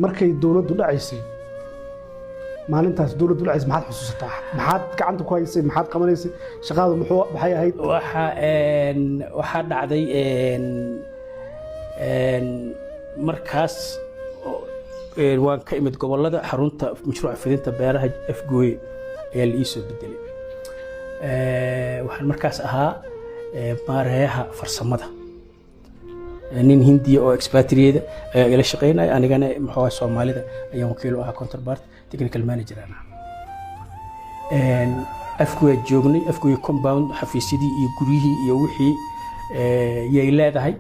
Markay dowladdu dhacaysay, maalintaas dowladdu dhacaysay, maxaad xusuusataa? Maxaad gacanta ku haysay? Maxaad qabanaysay? Shaqadu maxay ahayd? Waxaa dhacday markaas waan ka imid gobollada. Xarunta mashruuca fidinta beeraha Afgooye ayaa la ii soo bedelay. Waxaan markaas ahaa maareeyaha farsamada. Nin Hindiya oo expatriate ayaa ila shaqeynaya, anigana muxuu ahaa Soomaalida ayaan wakiil u ahaa, counterpart technical manager aan ahaa. Afgooye joognay, Afgooye compound, xafiisyadii iyo guryihii iyo wixii yay leedahay.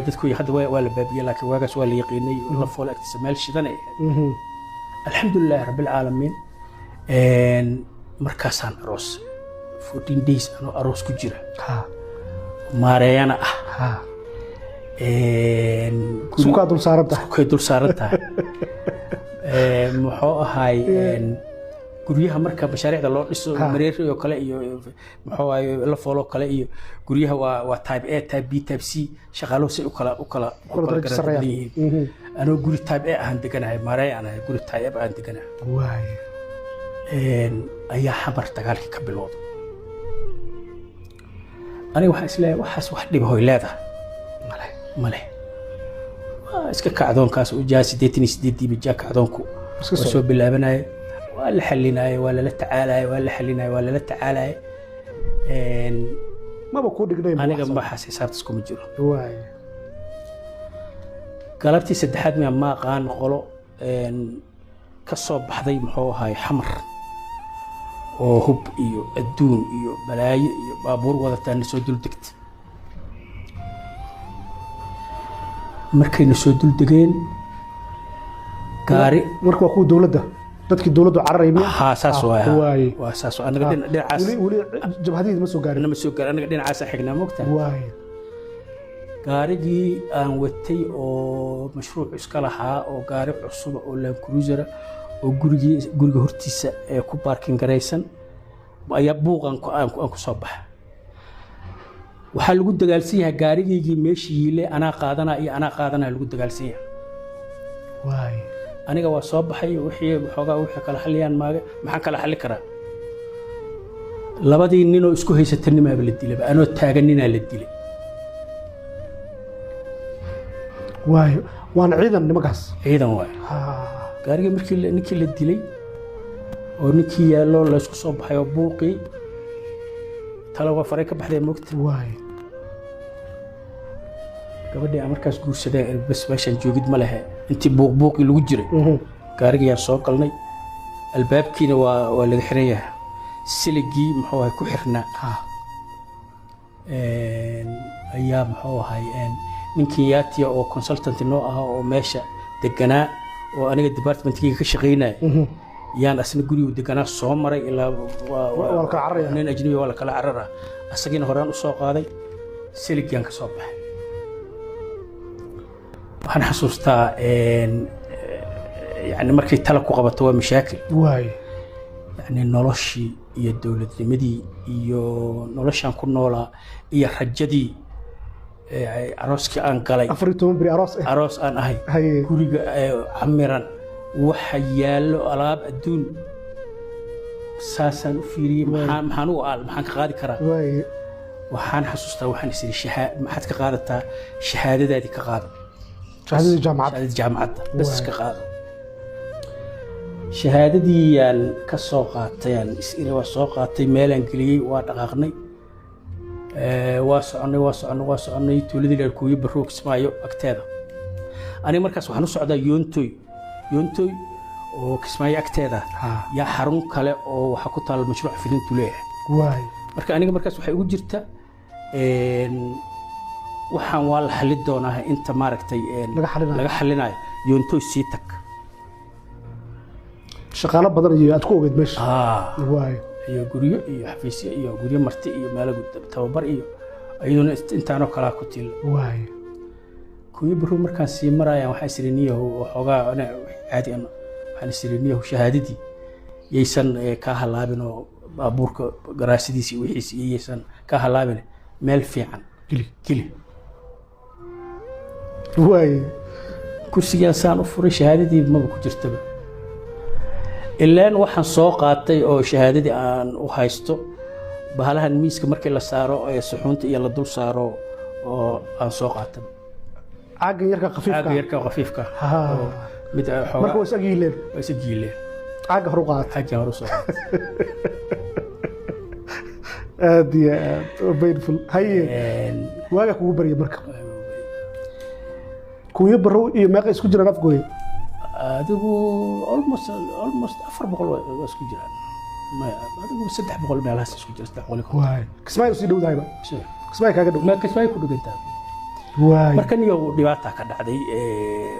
Dadku hadda waa la baabiyey, laakiin waagaas waa la yaqiinay. La foole agtiisa meel shidan ay ahayd. Alxamdulilaahi rabbilcaalamiin. Markaasaan aroos, 14 days anoo aroos ku jira, maareeyana ah. Sukaa dul saaran tahay. Sukay dul saaran tahay. Muxuu ahaay, guryaha marka mashaariicda loo dhiso, Mareeri oo kale iyo muxuu ahaay Lafool oo kale iyo guryaha waa type A, type B, type C. Shaqaaluhu say u kala darajo garaad badan sarreeyaan. yihiin. Anoo guri type A ahaan deganahay, maareey aan ahay, guri type A aan deganahay, ayaa Xamar dagaalkii ka bilowday. Aniga waxaan isleeyahay waxaas wax dhiba hoy leedahay male, waa iska kacdoonkaas ujaa 88-diiba jaa kacdoonku Iska waa socda. soo bilaabanaya, waa la xalinaya, waa lala tacaalaya, waa la xalinaya, waa lala tacaalaya. Maba kuu dhignayn. Aniga waxaas xisaabtaas kuma jiro. Galabtii saddexaad miya, ma aqaan, qolo ka soo baxday muxuu ahaay Xamar oo hub iyo adduun iyo balaayo iyo baabuur wadataa na soo dul degta. Markayna soo dul degeen, gaari Marka waa kuwa dowladda, dadkii dowladdu cararaya miya? Haa, saas waay. Waay. Waa saas anaga dhinacaas. Weli jabhadihiid ma soo gaarin. Nama soo gaarin, anaga dhinacaasa xignaa, mogtaa. Gaarigii aan watay oo mashruuc iska lahaa, oo gaari cusub oo Land Cruiser oo guriga hortiisa ee ku parking garaysan, ayaa buuqan aan ku soo baxa. Waxaa lagu dagaalsan yahay gaarigaygii meeshii yiile, anaa qaadanaa iyo anaa qaadanaa lagu dagaalsan yahay. Aniga waa soo baxay, wixii xoogaa wixii kala xaliyaan maage, maxaan kala xali karaa? Labadii ninoo isku haysata nimaaba la dilaba, anoo taagan ninaa la dilay. Waay, waana ciidan nimankaas. Ciidan waay. Gaarigii markii ninkii la dilay oo ninkii yaallo, laysku soo baxay oo buuqii tala waa faray ka baxday, moogta. Gabadhii aan markaas guursadeen, bas meeshaan joogid ma lehe. Intii buuq buuqii lagu jiray, gaarigayaan soo galnay, albaabkiina waa laga xiran yahay, siligii muxuu ahay ku xirnaa. Ayaa muxuu ahay nin Kenyaatiya oo consultant noo ah oo meesha deganaa oo aniga departmentkayga ka shaqaynaya, yaan asna gurigu deganaa soo maray ilaa Waa la kala cararaya. Nin ajnabi waa la kala cararaa. Asagiina horaan usoo qaaday, siligyaan ka soo baxay. Waxaan xasuustaa yani markay tala ku qabato waa mashaakil. Yani noloshii iyo dowladnimadii iyo noloshaan ku noolaa iyo rajadii arooskii aan galay. 14 beri aroos ah. Aroos aan ahay. Guriga camiran, waxa yaallo alaab adduun, saasaan u fiiriyey, maxaan u aal, maxaan ka qaadi karaa? Waxaan xasuustaa waxaan is iri, maxaad ka qaadataa? Shahaadadaadii ka qaado. Shahaadadii jaamacadda. Shahaadadii jaamacadda bas ka qaado. Shahaadadii yaan ka soo qaatay, aan is iri, waa soo qaatay, meelaan geliyey, waa dhaqaaqnay. Waa soconnay, waa soconnay, waa soconnay, tuuladii la Kuuyo Barrow, Kismaayo agteeda. Aniga markaas waxaan u socdaa Yoontoy, Yoontoy oo Kismaayo agteeda. Yaa xarun kale oo waxaa ku taal mashruuc fidintu leeyahay. Marka aniga markaas waxay ugu jirta waxaan waa la xalin doonaa inta maaragtay Laga xalinayo. Laga xalinayo, Yoontoy sii tag. Shaqaalo badan iyo aad ku ogeed meesha. Iyo guryo iyo xafiisyo iyo guryo marti iyo meelo tababar iyo iyaduna intaanoo kalaa ku tiil. Kuuyo Barrow markaan sii marayaan, waxaan isiri niyahow waxoogaa caadi ama waxaan isiri niyahow shahaadadii yaysan kaa halaabin oo baabuurka garaasidiisa iyo wixiisa iyo yaysan kaa halaabin, meel fiican geli. Geli. Kursigaan saan u furay, shahaadadii maba ku jirtaba. Ilaan waxaan soo qaatay oo shahaadadii aan u haysto bahalahan miiska markii la saaro ee suxuunta iyo la dul saaro oo aan soo qaatay. Caaggan yarka khafiifka. Caaga yarka oo khafiifka oo mid xoogaa. Marka waa is agyiileen. Waa isa giileen. Caagga hor u qaadatay. Xagga hore u soo qaatay. Aad iyo aad oo painful. Haye, waagaa kugu baryay marka Kuuyo Barrow iyo meeqa isku jiraan Afgooye? Adigu almost 400 waa isku jiraan. Maya, adigu 300 meelahaas isku jira, 350. Waay, Kismaayo usii dhowdahayba, Kismaayo kaaga dhow. Ma Kismaayo ku dhugantaa. Marka niyo dhibaata ka dhacday,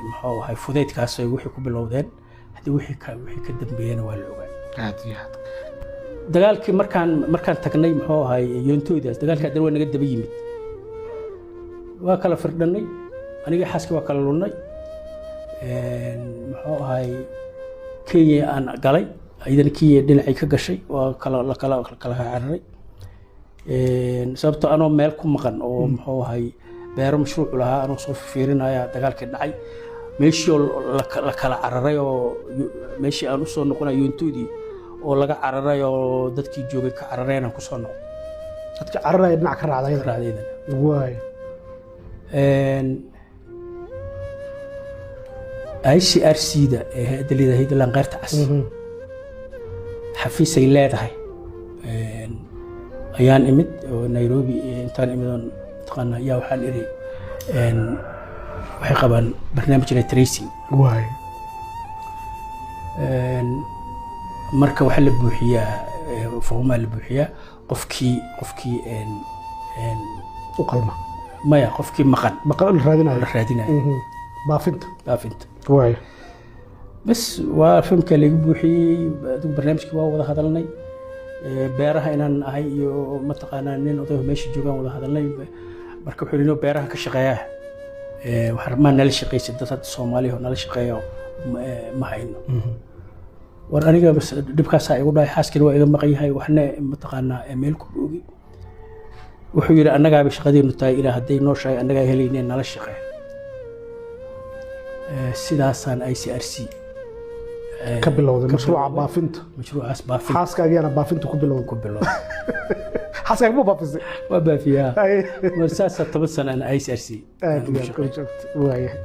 muxuu ahay, fudaydkaas ay wixii ku bilowdeen. Haddii wixii ka dambeeyana waa la ogaa. Aad iyo aad. Dagaalkii markaan tagnay, muxuu ahay, yoontoydaas, dagaalkii haddana waa naga daba yimid. Waa kala firdhannay, aniga xaaskii waa kala lunnay. Muxuu ahay, Kenya aan galay, ayadana Kenya dhinacay ka gashay. Waa kala la kala cararay, sababtoo anoo meel ku maqan oo, muxuu ahay, beero mashruucu lahaa anoo soo fiirinaya dagaalkii dhacay, meeshii oo la kala cararay oo meeshii aan usoo noqonay yoontoydii oo laga cararay oo dadkii joogay ka carareen aan kusoo noqday. Dadka cararaya dhinac ka raacda ayada. Raacdaydan. ICRC-da ee hay'adda leedahay hay'adda Laanqeyrta Cas xafiisay leedahay ayaan imid oo Nairobi intaan imid oon mataqaana ayaa waxaan iri waxay qabaan barnaamij la tracing. Marka waxaa la buuxiyaa foormaa la buuxiyaa qofkii een, een, U qalma. Maya, qofkii maqan. Maqan la raadinayo. La raadinayo. Baafinta. Baafinta. Bas, waa foomka laga buuxiyey. Adigu barnaamijkii waa wada hadalnay. Beeraha inaan ahay iyo mataqaanaa nin odayo meesha joogaan wada hadalnay. Marka wuxuu yidhi, "Beeraha ka shaqeeyaa, waxaan rabnaa nala shaqeysa dad hadda Soomaaliya oo nala shaqeeya ma hayno." War aniga bas dhibkaasaa igu dhahay, xaaskina waa iga maqan yahay, waxna mataqaanaa meel ku ogi. Wuxuu yidhi, "Annagaaba shaqadeenu tahay ilaa hadday nooshahay annagaa helayneen, nala shaqee." Sidaasaan ICRC Ka bilowday ka mashruuca bilowday. Baafinta. Mashruucaas baafinta. Xaaskaagiyaana baafinta ku bilowday. Ku bilowday. Xaaskaaga ma baafisay? Waa baafiyaa. Mar saasaa 10 sano aan ICRC Aad iyo aad u joogtay. Waayahay.